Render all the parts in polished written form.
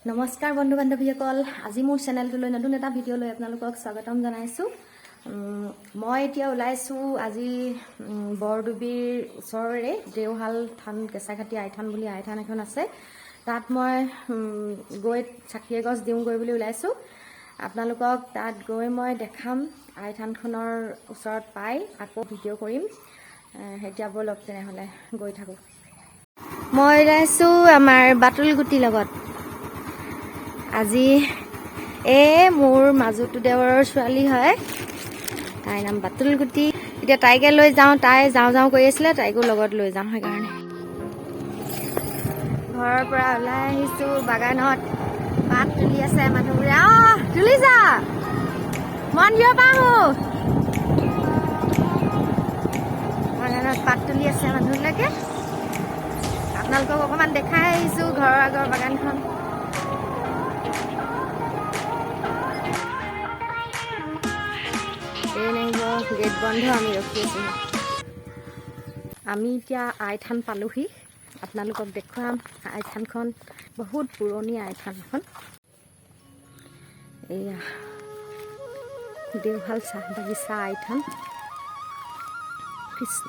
নমস্কাৰ বন্ধু বান্ধৱীসকল, আজি মোৰ চেনেলটোলৈ নতুন এটা ভিডিঅ' লৈ আপোনালোকক স্বাগতম জনাইছোঁ। মই এতিয়া ওলাইছোঁ আজি বৰডুবিৰ ওচৰৰে দেওশাল থান, কেঁচাখাতি আইথান বুলি আইথান এখন আছে। তাত মই গৈ চাকি এগছ দিওঁগৈ বুলি ওলাইছোঁ। আপোনালোকক তাত গৈ মই দেখাম। আইথানখনৰ ওচৰত পাই আকৌ ভিডিঅ' কৰিম। এতিয়া ব'লক তেনেহ'লে গৈ থাকোঁ। মই ওলাইছোঁ আমাৰ বাটুলগুটিৰ লগত। আজি এই মোৰ মাজুটো দেৱৰৰ ছোৱালী হয়, তাইৰ নাম বাটুলগুটি। এতিয়া তাইকে লৈ যাওঁ। তাই যাওঁ যাওঁ কৰি আছিলে, তাইকো লগত লৈ যাওঁ সেইকাৰণে। ঘৰৰ পৰা ওলাই আহিছোঁ। বাগানত পাত তুলি আছে মানুহবোৰে। আহ, তুলিছা? মন্দিৰৰ পৰা আহোঁ। বাগানত পাত তুলি আছে মানুহবিলাকে। আপোনালোকক অকণমান দেখাই আহিছোঁ ঘৰৰ আগৰ বাগানখন। ট্ৰেইন আহিব, গেট বন্ধ, আমি ৰখি আছোঁ। আমি এতিয়া আইথান পালোহি। আপোনালোকক দেখুৱাম আইথানখন। বহুত পুৰণি আইথানখন। এয়া দেওশাল চাহ বাগিচা আইথান। কৃষ্ণ।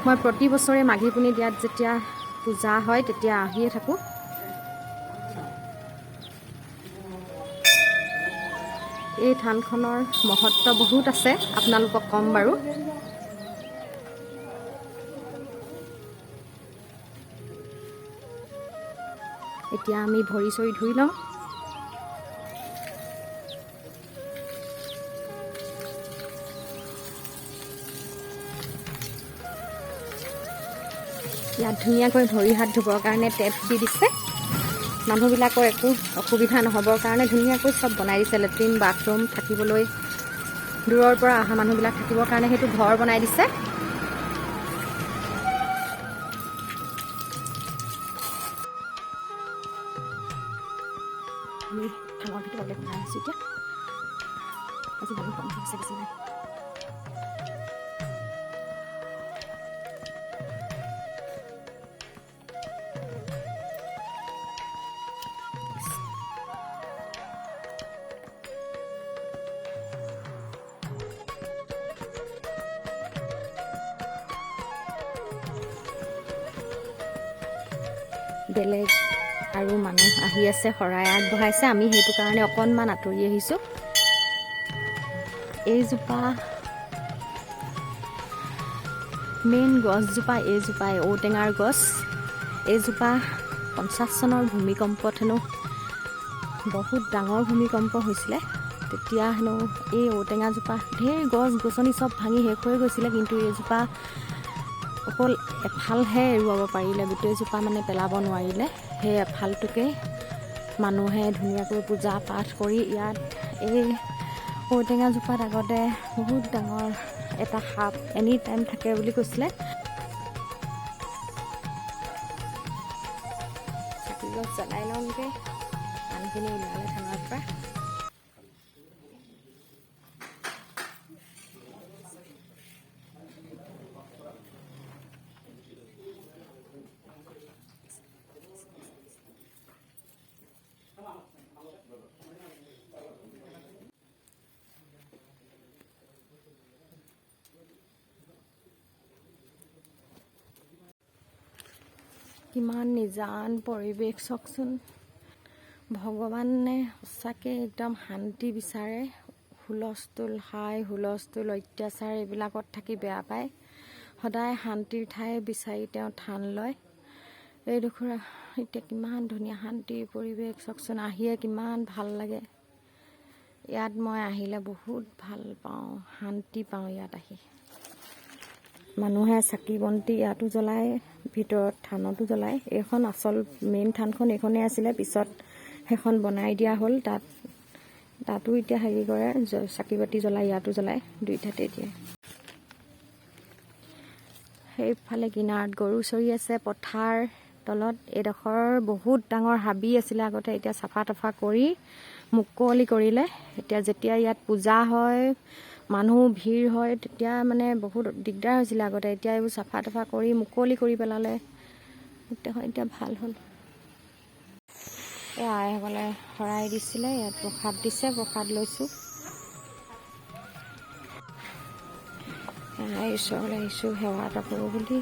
মই প্ৰতি বছৰে মাঘী পুনি দিয়াত যেতিয়া পূজা হয়, তেতিয়া আহিয়ে থাকোঁ। এই থানখনৰ মহত্ব বহুত আছে, আপোনালোকক ক'ম বাৰু। এতিয়া আমি ভৰি চৰি ধুই লওঁ। ইয়াত ধুনীয়াকৈ ভৰি হাত ধুবৰ কাৰণে টেপ দি দিছে। মানুহবিলাকৰ একো অসুবিধা নহ'বৰ কাৰণে ধুনীয়াকৈ চব বনাই দিছে। লেট্ৰিন, বাথৰুম, থাকিবলৈ দূৰৰ পৰা অহা মানুহবিলাক থাকিবৰ কাৰণে সেইটো ঘৰ বনাই দিছে। আমি থানৰ ভিতৰলৈ সোমাই আহিছোঁ এতিয়া। আজি মানুহ কম হৈছে, বেছি নাই। বেলেগ আৰু মানুহ আহি আছে, শৰাই আগবঢ়াইছে। আমি সেইটো কাৰণে অকণমান আঁতৰি আহিছোঁ। এইজোপা মেইন গছজোপা, এইজোপাই ঔটেঙাৰ গছ। এইজোপা 50 চনৰ ভূমিকম্পত হেনো, বহুত ডাঙৰ ভূমিকম্প হৈছিলে তেতিয়া হেনো, এই ঔটেঙাজোপা ঢেৰ গছ গছনি চব ভাঙি শেষ হৈ গৈছিলে, কিন্তু এইজোপা অকল এফালহে এৰুৱাব পাৰিলে, গোটেইজোপা মানে পেলাব নোৱাৰিলে। সেই এফালটোকে মানুহে ধুনীয়াকৈ পূজা পাঠ কৰি ইয়াত এই ঔটেঙাজোপাত আগতে বহুত ডাঙৰ এটা সাপ এনি টাইম থাকে বুলি কৈছিলে। চাকি গছ জ্বলাই লওঁগৈ। মানুহখিনি ওলালে থানৰ পৰা। কিমান নিজান পৰিৱেশ চাওকচোন। ভগৱানে সঁচাকৈ একদম শান্তি বিচাৰে। হুলস্থুল, হাই হুলস্থুল, অত্যাচাৰ এইবিলাকত থাকি বেয়া পায়। সদায় শান্তিৰ ঠাই বিচাৰি তেওঁ থান লয়। এইডোখৰ এতিয়া কিমান ধুনীয়া শান্তিৰ পৰিৱেশ চাওকচোন। আহিয়ে কিমান ভাল লাগে। ইয়াত মই আহিলে বহুত ভাল পাওঁ, শান্তি পাওঁ ইয়াত আহি। মানুহে চাকি বন্তি ইয়াতো জ্বলায়, ভিতৰত থানতো জ্বলায়। এইখন আচল মেইন থানখন এইখনেই আছিলে, পিছত সেইখন বনাই দিয়া হ'ল। তাতো এতিয়া হেৰি কৰে, চাকি বাতি জ্বলায়, ইয়াতো জ্বলায়, দুইটাতে দিয়ে। সেইফালে কিনাৰত গৰু চৰি আছে, পথাৰ তলত। এইডোখৰ বহুত ডাঙৰ হাবি আছিলে আগতে, এতিয়া চাফা তাফা কৰি মুকলি কৰিলে। এতিয়া যেতিয়া ইয়াত পূজা হয়, মানুহ ভিৰ হয়, তেতিয়া মানে বহুত দিগদাৰ হৈছিলে আগতে। এতিয়া এইবোৰ চাফা তাফা কৰি মুকলি কৰি পেলালে, এতিয়া ভাল হ'ল। এই আইসকলে শৰাই দিছিলে, ইয়াত প্ৰসাদ দিছে, প্ৰসাদ লৈছোঁ। ওচৰলৈ আহিছোঁ সেৱা এটা কৰোঁ বুলি।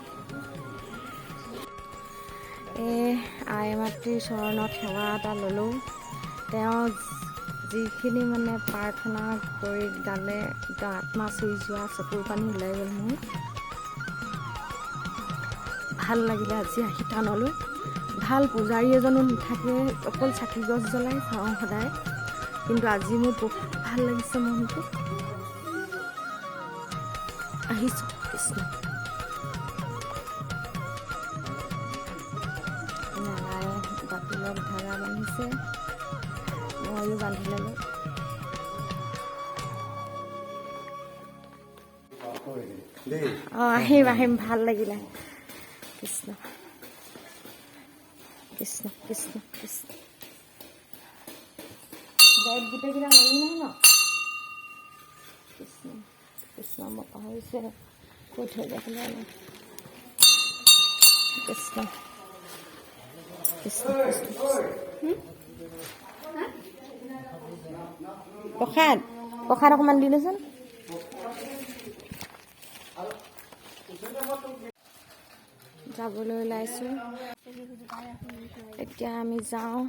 এই আই মাতৃৰ চৰণত সেৱা এটা ল'লোঁ। তেওঁ যিখিনি মানে প্ৰাৰ্থনা কৰি গালে, একদম আত্মা চুই যোৱা, চকুৰ পানী ওলাই গ'ল মোৰ। ভাল লাগিলে আজি আহি থানলৈ। ভাল পূজাৰী এজনো নাথাকে, অকল চাকি গছ জ্বলাই চাওঁ সদায়, কিন্তু আজি মোৰ বহুত ভাল লাগিছে মনটো। আহিছোঁ কৃষ্ণ। বাতিলত ধাৰা বান্ধিছে, ময়ো বান্ধি ল'লোঁ। অঁ, আহিম আহিম, ভাল লাগিলে। কৃষ্ণ কৃষ্ণ কৃষ্ণ কৃষ্ণ। বেগ গোটেইকেইটা ল'লি নহয় ন? কৃষ্ণ কৃষ্ণ, মই পাহৰিছোঁ কৈ থৈ যাবলৈ। কৃষ্ণ কৃষ্ণ কৃষ্ণ। প্ৰসাদ প্ৰসাদ অকণমান দিলেচোন। যাবলৈ ওলাইছোঁ এতিয়া, আমি যাওঁ।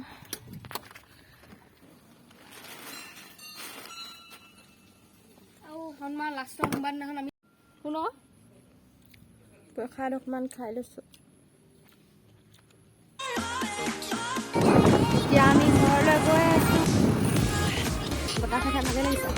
প্ৰসাদ অকণমান খাই লৈছোঁ। এতিয়া আমি ঘৰলৈ গৈ আছোঁ। বতাহ খাই ভালে লাগিছে।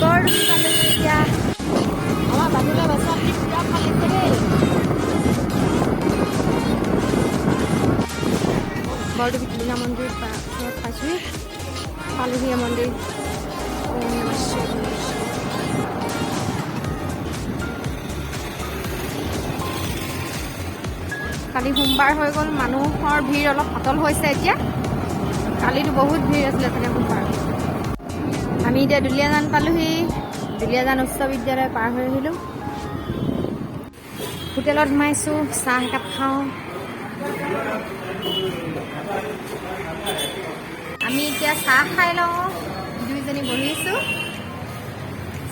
বৰডুবি পালোঁ এতিয়া। আমাৰ বাটলৈ বাচন্তি পূৰা ফালিছে দেই। বৰডুবি টিলিঙা মন্দিৰ ওচৰত পাইছোহি, পালোহি মন্দিৰ। ওম নমঃ শিৱায়। কালি সোমবাৰ হৈ গ'ল, মানুহৰ ভিৰ অলপ পাতল হৈছে এতিয়া। কালিতো বহুত ভিৰ আছিলে চাগে সোমবাৰ। আমি এতিয়া দুলীয়াজান পালোহি, দুলীয়াজান উচ্চ বিদ্যালয় পাৰ হৈ আহিলোঁ। হোটেলত সোমাইছোঁ, চাহ একাপ খাওঁ। আমি এতিয়া চাহ খাই লওঁ, দুইজনী বহিছোঁ।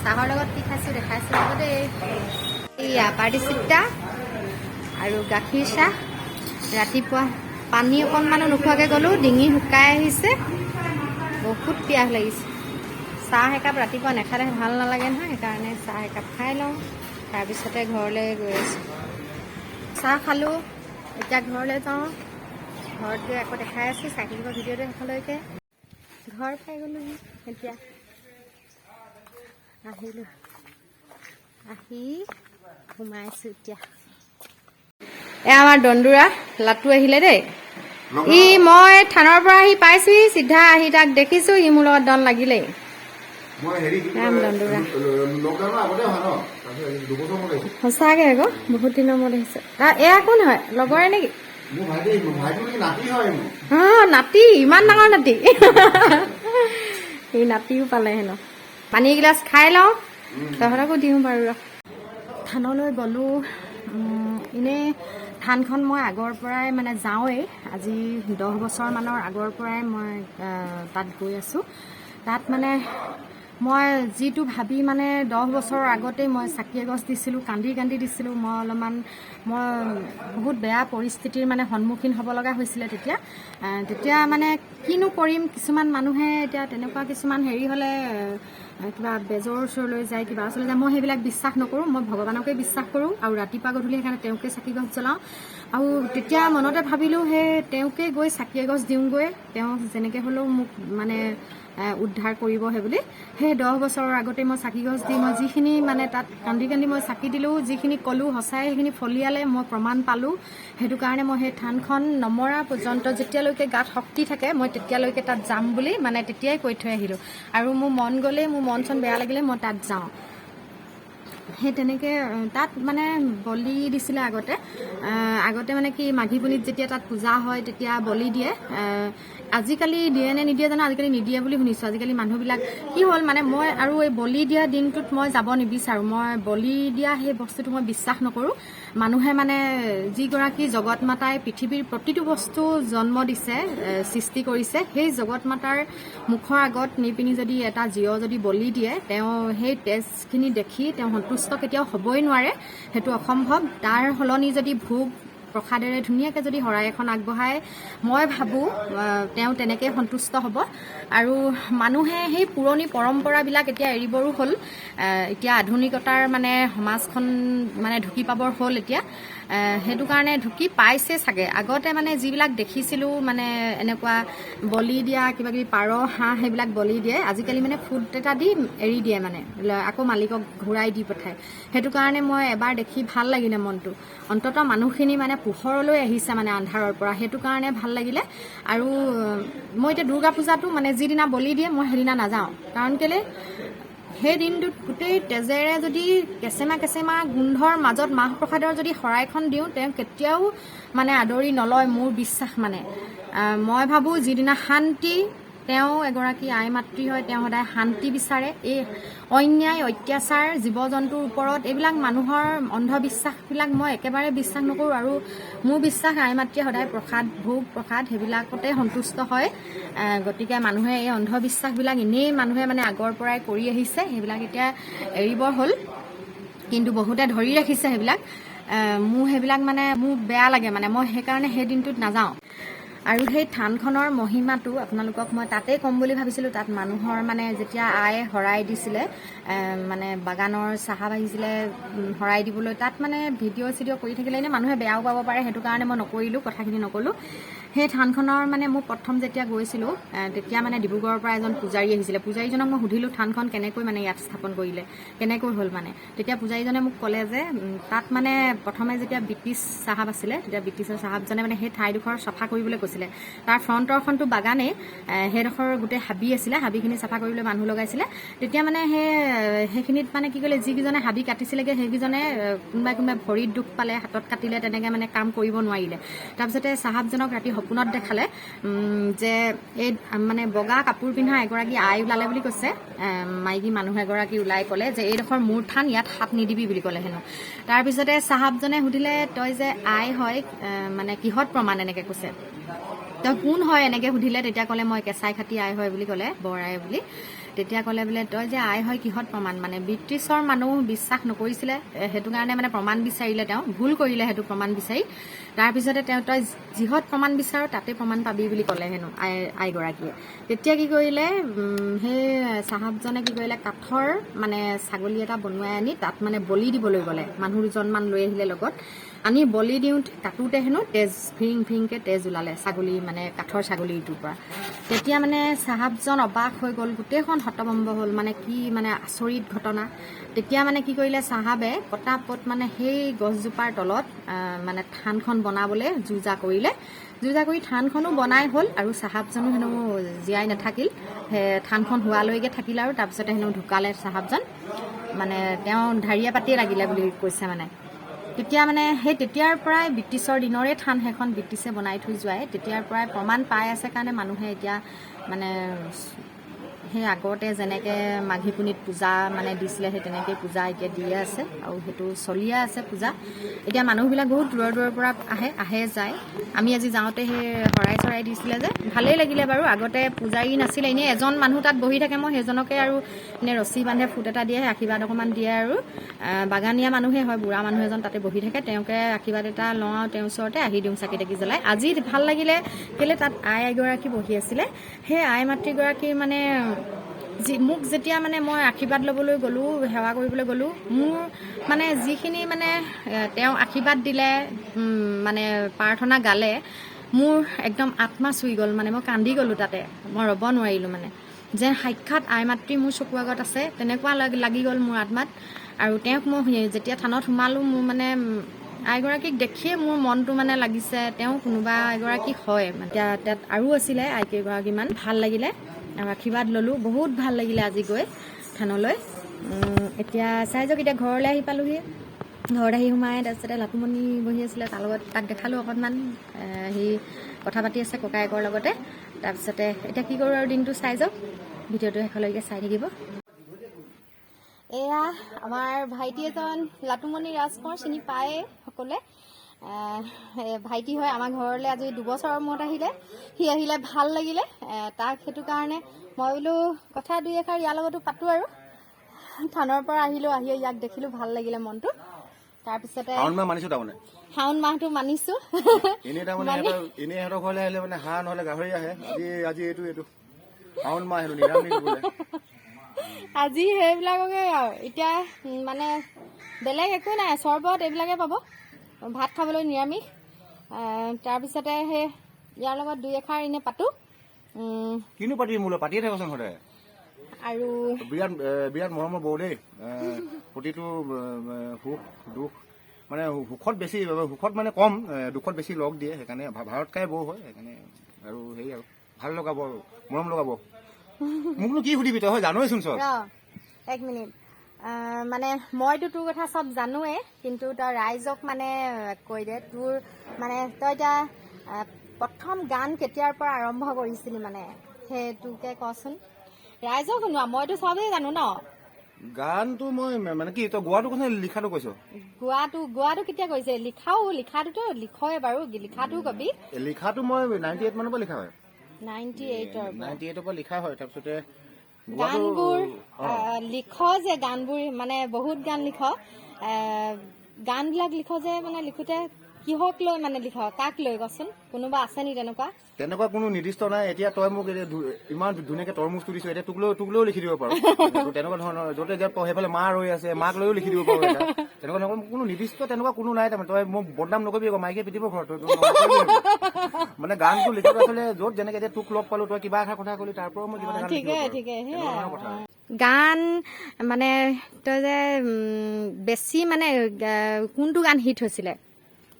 চাহৰ লগত কি খাইছোঁ দেখাইছোঁ ৰ'ব দেই। এইয়া পাটিচিপ্তা আৰু গাখীৰ চাহ। ৰাতিপুৱা পানী অকণমানো নোখোৱাকৈ গ'লোঁ, ডিঙি শুকাই আহিছে, বহুত পিয়াহ লাগিছে। চাহ একাপ ৰাতিপুৱা নাখালে ভাল নালাগে নহয়, সেইকাৰণে চাহ একাপ খাই লওঁ, তাৰপিছতে ঘৰলৈ গৈ আছোঁ। চাহ খালোঁ, এতিয়া ঘৰলৈ যাওঁ। ঘৰত গৈ আকৌ দেখাই আছোঁ, চাই থাকিব ভিডিঅ'টো শেষলৈকে। ঘৰ পাই গ'লোহি এতিয়া, আহিলোঁ, আহি সোমাইছোঁ এতিয়া। এয়া আমাৰ দন্দুৰা লাটু আহিলে দেই। ই মই থানৰ পৰা আহি পাইছোহি, চিধা আহি তাক দেখিছোঁ, সি মোৰ লগত দন লাগিলেই। ৰাম দন্দুৰা। সঁচাকে আকৌ বহুত দিনৰ মূৰত আহিছে। এয়া কোন হয়, লগৰে নেকি? অ, নাতি, ইমান ডাঙৰ নাতি, সি নাতিও পালে হেনো। পানী এগিলাচ খাই লওঁ, তহঁতকো দিওঁ বাৰু। ৰ, থানলৈ গ'লোঁ। এনেই থানখন মই আগৰ পৰাই মানে যাওঁৱেই, আজি 10 বছৰমানৰ আগৰ পৰাই মই তাত গৈ আছোঁ। তাত মানে মই যিটো ভাবি মানে 10 বছৰৰ আগতেই মই চাকি এগছ দিছিলোঁ, কান্দি কান্দি দিছিলোঁ। মই অলপমান মই বহুত বেয়া পৰিস্থিতিৰ মানে সন্মুখীন হ'ব লগা হৈছিলে তেতিয়া। তেতিয়া মানে কিনো কৰিম, কিছুমান মানুহে এতিয়া তেনেকুৱা কিছুমান হেৰি হ'লে কিবা বেজৰ ওচৰলৈ যায়, কিবা ওচৰলৈ যায়। মই সেইবিলাক বিশ্বাস নকৰোঁ, মই ভগৱানকে বিশ্বাস কৰোঁ আৰু ৰাতিপুৱা গধূলি সেইকাৰণে তেওঁকে চাকি গছ জ্বলাওঁ। আৰু তেতিয়া মনতে ভাবিলোঁ, সেই তেওঁকে গৈ চাকি এগছ দিওঁগৈ, তেওঁ যেনেকৈ হ'লেও মোক মানে উদ্ধাৰ কৰিব সেই বুলি। সেই 10 বছৰৰ আগতে মই চাকি গছ দি মই যিখিনি মানে তাত কান্দি কান্দি মই চাকি দিলোঁ, যিখিনি ক'লোঁ সঁচাই সেইখিনি ফলিয়ালে, মই প্ৰমাণ পালোঁ। সেইটো কাৰণে মই সেই থানখন নমৰা পৰ্যন্ত, যেতিয়ালৈকে গাত শক্তি থাকে, মই তেতিয়ালৈকে তাত যাম বুলি মানে তেতিয়াই কৈ থৈ আহিলোঁ। আৰু মোৰ মন গ'লেই, মোৰ মন চন বেয়া লাগিলে মই তাত যাওঁ। সেই তেনেকৈ তাত মানে বলি দিছিলে আগতে। আগতে মানে কি, মাঘী পুনিত যেতিয়া তাত পূজা হয় তেতিয়া বলি দিয়ে। আজিকালি দিয়ে নে নিদিয়ে জানো, আজিকালি নিদিয়ে বুলি শুনিছোঁ। আজিকালি মানুহবিলাক কি হ'ল মানে, মই আৰু এই বলি দিয়া দিনটোত মই যাব নিবিচাৰোঁ। মই বলি দিয়া সেই বস্তুটো মই বিশ্বাস নকৰোঁ। মানুহে মানে যিগৰাকী জগত মাতাই পৃথিৱীৰ প্ৰতিটো বস্তু জন্ম দিছে, সৃষ্টি কৰিছে, সেই জগত মাতাৰ মুখৰ আগত নি পিনি যদি এটা জীৱ যদি বলি দিয়ে, তেওঁ সেই তেজখিনি দেখি তেওঁ সন্তুষ্ট কেতিয়াও হ'বই নোৱাৰে, সেইটো অসম্ভৱ। তাৰ সলনি যদি ভোগ প্ৰসাদেৰে ধুনীয়াকৈ যদি শৰাই এখন আগবঢ়ায়, মই ভাবোঁ তেওঁ তেনেকৈ সন্তুষ্ট হ'ব। আৰু মানুহে সেই পুৰণি পৰম্পৰাবিলাক এতিয়া এৰিবৰো হ'ল। এতিয়া আধুনিকতাৰ মানে সমাজখন মানে ঢুকি পাবৰ হ'ল এতিয়া। সেইটো কাৰণে ঢুকি পাইছে চাগে। আগতে মানে যিবিলাক দেখিছিলোঁ, মানে এনেকুৱা বলি দিয়া কিবা কিবি পাৰ হাঁহ সেইবিলাক বলি দিয়ে, আজিকালি মানে ফুট এটা দি এৰি দিয়ে, মানে আকৌ মালিকক ঘূৰাই দি পঠায়। সেইটো কাৰণে মই এবাৰ দেখি ভাল লাগিলে মনটো, অন্ততঃ মানুহখিনি মানে পোহৰলৈ আহিছে মানে আন্ধাৰৰ পৰা, সেইটো কাৰণে ভাল লাগিলে। আৰু মই এতিয়া দুৰ্গা পূজাটো মানে যিদিনা বলি দিয়ে মই সেইদিনা নাযাওঁ। কাৰণ কেলৈ, সেই দিনটোত গোটেই তেজেৰে যদি কেঁচেমা কেঁচেমা গোন্ধৰ মাজত মাহ প্ৰসাদৰ যদি শৰাইখন দিওঁ, তেওঁ কেতিয়াও মানে আদৰি নলয়, মোৰ বিশ্বাস মানে। মই ভাবোঁ যিদিনা শান্তি, তেওঁ এগৰাকী আই মাতৃ হয়, তেওঁ সদায় শান্তি বিচাৰে। এই অন্যায় অত্যাচাৰ জীৱ জন্তুৰ ওপৰত এইবিলাক মানুহৰ অন্ধবিশ্বাসবিলাক মই একেবাৰে বিশ্বাস নকৰোঁ। আৰু মোৰ বিশ্বাস আই মাতৃয়ে সদায় প্ৰসাদ, ভোগ প্ৰসাদ সেইবিলাকতে সন্তুষ্ট হয়। গতিকে মানুহে এই অন্ধবিশ্বাসবিলাক এনেই মানুহে মানে আগৰ পৰাই কৰি আহিছে, সেইবিলাক এতিয়া এৰিবৰ হ'ল, কিন্তু বহুতে ধৰি ৰাখিছে সেইবিলাক। মোৰ সেইবিলাক মানে মোৰ বেয়া লাগে, মানে মই সেইকাৰণে সেই দিনটোত নাযাওঁ। আৰু সেই থানখনৰ মহিমাটো আপোনালোকক মই তাতেই ক'ম বুলি ভাবিছিলোঁ। তাত মানুহৰ মানে যেতিয়া আই শৰাই দিছিলে, মানে বাগানৰ চাহাব আহিছিলে শৰাই দিবলৈ, তাত মানে ভিডিঅ' চিডিঅ' কৰি থাকিলে এনেই মানুহে বেয়াও পাব পাৰে, সেইটো কাৰণে মই নকৰিলোঁ, কথাখিনি নক'লোঁ। সেই থানখনৰ মানে মোৰ প্ৰথম যেতিয়া গৈছিলোঁ, তেতিয়া মানে ডিব্ৰুগড়ৰ পৰা এজন পূজাৰী আহিছিলে। পূজাৰীজনক মই সুধিলোঁ থানখন কেনেকৈ মানে ইয়াত স্থাপন কৰিলে, কেনেকৈ হ'ল মানে। তেতিয়া পূজাৰীজনে মোক ক'লে যে তাত মানে প্ৰথমে যেতিয়া ব্ৰিটিছ চাহাব আছিলে, তেতিয়া ব্ৰিটিছৰ চাহাবজনে মানে সেই ঠাইডোখৰ চফা কৰিবলৈ কৈছিলে। তাৰ ফ্ৰণ্টৰখনটো বাগানেই, সেইডোখৰ গোটেই হাবি আছিলে, হাবিখিনি চাফা কৰিবলৈ মানুহ লগাইছিলে। তেতিয়া মানে সেইখিনিত মানে কি কৰিলে, যিকেইজনে হাবি কাটিছিলেগৈ সেইকেইজনে কোনোবাই কোনোবাই ভৰিত দুখ পালে, হাতত কাটিলে, তেনেকৈ মানে কাম কৰিব নোৱাৰিলে। তাৰপিছতে চাহাবজনক ৰাতি সপোনত দেখালে যে এই মানে বগা কাপোৰ পিন্ধা এগৰাকী আই ওলালে বুলি কৈছে। মাইকী মানুহ এগৰাকী ওলাই ক'লে যে এইডোখৰ মোৰ থান, ইয়াত হাত নিদিবি বুলি ক'লে হেনো। তাৰপিছতে চাহাবজনে সুধিলে, তই যে আই হয়, মানে কিহত প্ৰমাণ, এনেকৈ কৈছে, তই কোন হয় এনেকৈ সুধিলে। তেতিয়া ক'লে মই কেঁচাই খাতি আই হয় বুলি ক'লে, বৰ আই বুলি। তেতিয়া ক'লে বোলে তই যে আই হয় কিহত প্ৰমাণ, মানে ব্ৰিটিছৰ মানুহ বিশ্বাস নকৰিছিলে, সেইটো কাৰণে মানে প্ৰমাণ বিচাৰিলে, তেওঁ ভুল কৰিলে সেইটো প্ৰমাণ বিচাৰি। তাৰপিছতে তেওঁ তই যিহত প্ৰমাণ বিচাৰ তাতে প্ৰমাণ পাবি বুলি ক'লে হেনো আইগৰাকীয়ে। তেতিয়া কি কৰিলে, সেই চাহাবজনে কি কৰিলে, কাঠৰ মানে ছাগলী এটা বনোৱাই আনি তাত মানে বলি দিবলৈ গ'লে, মানুহ দুজনমান লৈ আহিলে লগত, আনি বলি দিওঁ কাটোতে হেনো তেজ ফিৰিং ফিৰিংকৈ তেজ ওলালে ছাগলী মানে কাঠৰ ছাগলীটোৰ পৰা। তেতিয়া মানে চাহাবজন অবাক হৈ গ'ল, গোটেইখন হতভম্ব হ'ল, মানে কি মানে আচৰিত ঘটনা। তেতিয়া মানে কি কৰিলে চাহাবে, পটাপট মানে সেই গছজোপাৰ তলত মানে থানখন বনাবলৈ যো-জা কৰিলে। যো-জা কৰি থানখনো বনাই হ'ল আৰু চাহাবজনো হেনো জীয়াই নাথাকিল, সেই থানখন হোৱালৈকে থাকিল আৰু তাৰপিছতে হেনো ঢুকালে চাহাবজন, মানে তেওঁ ঢাৰিয়া পাতিয়ে লাগিলে বুলি কৈছে মানে। তেতিয়া মানে সেই তেতিয়াৰ পৰাই ব্ৰিটিছৰ দিনৰে থান সেইখন ব্ৰিটিছে বনাই থৈ যোৱাই, তেতিয়াৰ পৰাই প্ৰমাণ পাই আছে কাৰণে মানুহে এতিয়া মানে সেই আগতে যেনেকৈ মাঘী পুনিত পূজা মানে দিছিলে, সেই তেনেকৈ পূজা এতিয়া দিয়ে আছে আৰু সেইটো চলিয়ে আছে পূজা। এতিয়া মানুহবিলাক বহুত দূৰৰ দূৰৰ পৰা আহে, আহে যায়। আমি আজি যাওঁতে সেই শৰাই চৰাই দিছিলে যে ভালেই লাগিলে বাৰু। আগতে পূজাৰী নাছিলে, এনেই এজন মানুহ তাত বহি থাকে, মই সেইজনকে আৰু এনেই ৰছী বান্ধে, ফুট এটা দিয়ে, আশীৰ্বাদ অকণমান দিয়ে আৰু বাগানীয়া মানুহে হয়, বুঢ়া মানুহ এজন তাতে বহি থাকে, তেওঁকে আশীৰ্বাদ এটা লওঁ আৰু তেওঁৰ ওচৰতে আহি দিওঁ চাকি তাকি জ্বলাই। আজি ভাল লাগিলে কেলৈ, তাত আই এগৰাকী বহি আছিলে, সেই আই মাতৃগৰাকীৰ মানে মোক যেতিয়া মানে মই আশীৰ্বাদ ল'বলৈ গ'লোঁ, সেৱা কৰিবলৈ গ'লোঁ, মোৰ মানে যিখিনি মানে তেওঁ আশীৰ্বাদ দিলে, মানে প্ৰাৰ্থনা গালে, মোৰ একদম আত্মা চুই গ'ল। মানে মই কান্দি গ'লোঁ তাতে, মই ৰ'ব নোৱাৰিলোঁ। মানে যেন সাক্ষাৎ আই মাতৃ মোৰ চকু আগত আছে তেনেকুৱা লাগি গ'ল মোৰ আত্মাত। আৰু তেওঁক মই যেতিয়া থানত সোমালোঁ, মোৰ মানে আইগৰাকীক দেখিয়ে মোৰ মনটো মানে লাগিছে তেওঁ কোনোবা এগৰাকী হয়। মানে এতিয়া তাত আৰু আছিলে আই কেইগৰাকীমান, ভাল লাগিলে আৰু আশীৰ্বাদ ল'লোঁ, বহুত ভাল লাগিলে আজি গৈ থানলৈ। এতিয়া চাই যাওক, এতিয়া ঘৰলৈ আহি পালোহি। ঘৰত আহি সোমাই তাৰপিছতে লাটুমণি বহি আছিলে, তাৰ লগত তাক দেখালোঁ অকণমান, সি কথা পাতি আছে ককায়েকৰ লগতে। তাৰপিছতে এতিয়া কি কৰোঁ আৰু দিনটো চাই যাওক, ভিডিঅ'টো শেষলৈকে চাই থাকিব। এয়া আমাৰ ভাইটি এজন, লাটুমণি ৰাজকোঁৱৰ, চিনি পায়ে সকলোৱে। ভাইটি হয়, আমাৰ ঘৰলৈ আজি 2 বছৰৰ মূৰত আহিলে। সি আহিলে ভাল লাগিলে তাক, সেইটো কাৰণে মই বোলো কথা দুই এষাৰ ইয়াৰ লগতো পাতোঁ। আৰু থানৰ পৰা আহিলোঁ, আহি ইয়াক দেখিলোঁ, ভাল লাগিলে মনটো। তাৰপিছতে শাওণ মাহ মানিছো তাৰমানে। শাওণ মাহটো মানিছো। এনেই তাৰমানে এনেই ইহঁতৰ ঘৰলৈ আহিলে মানে হাঁহ নহ'লে গাহৰি আহে। আজি এইটো শাওণ মাহ, সেইটো নিৰামিষ বোলে। আজি সেইবিলাককে আৰু এতিয়া মানে বেলেগ একো নাই, চৰবত এইবিলাকে পাব, ভাত খাবলৈ নিৰামিষ। তাৰপিছতে সেই ইয়াৰ লগত দুই এষাৰ এনে পাতোঁ। কিনো পাতিবি মোৰ লগত, পাতিয়ে থাকচোন সদায়। আৰু বিৰাট মৰমৰ বৌ দেই। প্ৰতিটো সুখ দুখ, মানে সুখত বেছি, সুখত মানে কম, দুখত বেছি লগ দিয়ে। সেইকাৰণে ভাৰতকাই বৌ হয়। সেইকাৰণে আৰু হেৰি আৰু ভাল লগাব আৰু মৰম লগাব। মোকনো কি সুধিবি তই, হয় জানোৱেচোন চব। ৰ এক মিনিট। মানে মইতো তোৰ কথা চব জানোৱেই, কিন্তু তই ৰাইজক মানে কৈ দে, তোৰ মানে তই এতিয়া প্ৰথম গান কেতিয়াৰ পৰা আৰম্ভ কৰিছিলি, মানে সেইটোকে কচোন ৰাইজক শুনোৱা। মইতো চবেই জানো ন। গানটো মই মানে কি, তই গোৱাটো কৈছ নে লিখাটো কৈছ? গোৱাটো কেতিয়া কৰিছে, লিখাও, লিখাটোতো লিখয়ে বাৰু, লিখাটোও কবি। লিখাটো মই 98 মানৰ পৰা লিখা হয়। 98ৰ পৰা? 98ৰ পৰা লিখা হয়। তাৰপিছতে গোৱাটো গানবোৰ লিখ যে, গানবোৰ মানে বহুত গান লিখ, গানবিলাক লিখ যে, মানে লিখোতে কিহক লৈ মানে লিখ, কাক লৈ কচোন, কোনোবা আছে নি তেনেকুৱা? তেনেকুৱা কোনো নিৰ্দিষ্ট নাই। এতিয়া তই মোক এতিয়া ইমান ধুনীয়াকে তৰমুজটো দিছ, এতিয়া তোক লৈও লিখি দিব পাৰো। তো তেনেকুৱা ধৰণৰ, য'তে যাওঁ সেইফালে মা ৰৈ আছে, মাক লৈও লিখি দিব পাৰো এটা। তেনেকুৱা ধৰণৰ কোনো নিৰ্দিষ্ট তেনেকুৱা কোনো নাই। তাৰমানে তই মোক বদনাম নকৰিবি আকৌ, মাইকে পিটিব ঘৰত। তই নকৰিবি সেইবোৰ। মানে গানটো লিখাটো আচলতে য'ত যেনেকে, এতিয়া তোক লগ পালো, তই কিবা এষাৰ কথা ক'লি, তাৰ পৰাও মই কিবা এটা গান লিখিব ঠিকে পাৰো। ঠিকে। তেনেকুৱা ধৰণৰ কথা। গান মানে তই যে বেছি মানে কোনটো গান হিট হৈছিলে?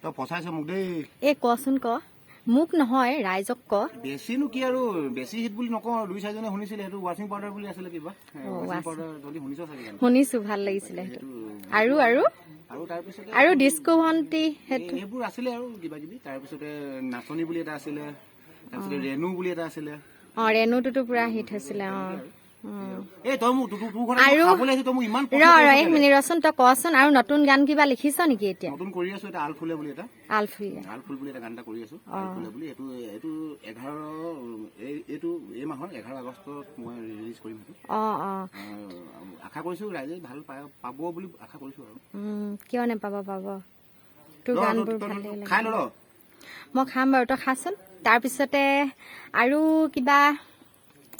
তই ফচাইছ মোক দেই। এই কচোন ক, মোক নহয় ৰাইজক ক। বেছিনো কি আৰু, বেছি হিট বুলি নকওঁ আৰু, দুই চাৰিজনে শুনিছিলে। সেইটো ৱাশ্বিং পাউডাৰ বুলি আছিলে কিবা, ৱাশ্বিং পাউডাৰ, যদি শুনিছ চাগে গানটো। শুনিছো, ভাল লাগিছিলে সেইটো। সেইটো। আৰু আৰু তাৰপিছতে আৰু ডিস্কো ভণ্টি সেইটো। এইবোৰ আছিলে আৰু কিবা কিবি। তাৰপিছতে নাচনী বুলি এটা আছিলে, তাৰপিছতে ৰেণু বুলি এটা আছিলে। অ, ৰেণুটোতো পুৰা হিট হৈছিলে অ। এই তই মোক তোৰ ঘৰত আৰু খাবলৈ আহিছো, তই মোক ইমান ৰ প্ৰশ্ন ৰ কৰিছ এক কেলে? মিনিট ৰচোন, তই কচোন, আৰু নতুন গান কিবা লিখিছ নেকি এতিয়া? নতুন কৰি আছো এটা, আলফুলে বুলি এটা। আলফুলীয়া? আলফুল বুলি এটা গান এটা কৰি আছো, আলফুলে বুলি। এইটো 11, এইটো এই মাহৰ 11 আগষ্টত মই ৰিলিজ কৰিম সেইটো। অ অ আশা কৰিছো ৰাইজে ভাল পাব বুলি আশা কৰিছো আৰু। কিয় নেপাব, পাব। তোৰ ৰ, গানবোৰ তই ভাল লাগে। খাই ল ৰ। মই খাম বাৰু, তই খাচোন। তাৰপিছতে আৰু কিবা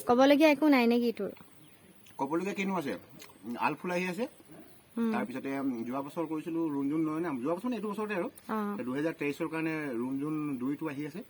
ক'বলগীয়া একো নাই নেকি তোৰ? ক'বলগীয়া কিনো আছে, আলফুল আহি আছে। তাৰপিছতে যোৱা বছৰ কৰিছিলো ৰুণজুন নয়না, যোৱা বছৰ নে এইটো বছৰতে আৰু 2023ৰ কাৰণে ৰুণজুন 2টো আহি আছে।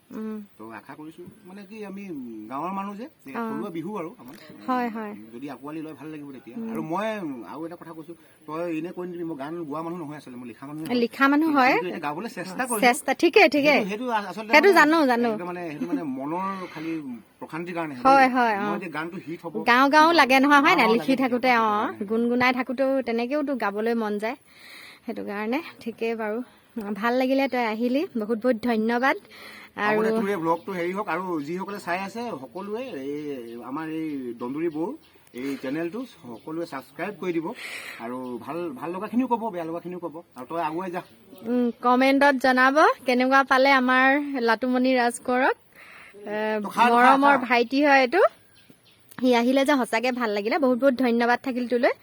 তো আশা কৰিছো, মানে কি, আমি গাঁৱৰ মানুহ যে, এই থলুৱা বিহু আৰু আমাৰ হয় হয় যদি আঁকোৱালি লয় ভাল লাগিব তেতিয়া। আৰু মই আৰু এটা কথা কৈছো, তই এনে কৈ নিদিবি, মই গান গোৱা মানুহ নহয় আচলতে, মই লিখা মানুহ। লিখা মানুহ হয়। কিন্তু এতিয়া গাবলৈ চেষ্টা কৰিছো। চেষ্টা, ঠিকে ঠিকে। সেইটো আচলতে সেইটো মানে জানো, জানো। সেইটো মানে মানে মনৰ খালি প্ৰশান্তিৰ কাৰণে। হয়, হয়, অ। মই যে গানটো হিট হ'ব গাওঁ গাওঁ লাগে নহয়, হয় নাই? গাওঁ লিখি লাগে থাকোতে তেতিয়া, অ সেইটো কাৰণে। গুণগুণাই থাকোতেও তেনেকেওতো গাবলৈ মন যায়, সেইটো কাৰণে। ঠিকেই বাৰু, ভাল লাগিলে তই আহিলি, বহুত বহুত ধন্যবাদ। আৰু আৰু তোৰ এই ব্লগটো হেৰি হওক, আৰু যিসকলে চাই আছে সকলোৱে এই আমাৰ এই দন্দুৰী বৌৰ এই চেনেলটো সকলোৱে ছাবস্ক্ৰাইব কৰি দিব, আৰু ভাল ভাল লগাখিনিও ক'ব, বেয়া লগাখিনিও ক'ব, আৰু তই আগুৱাই যা। কমেণ্টত জনাব কেনেকুৱা পালে আমাৰ লাটুমণি ৰাজকোঁৱৰক। তই খা, খা, মৰমৰ খা। ভাইটি হয় এইটো। সি আহিলে যে সঁচাকে ভাল লাগিলে। বহুত বহুত ধন্যবাদ থাকিল তোলৈ।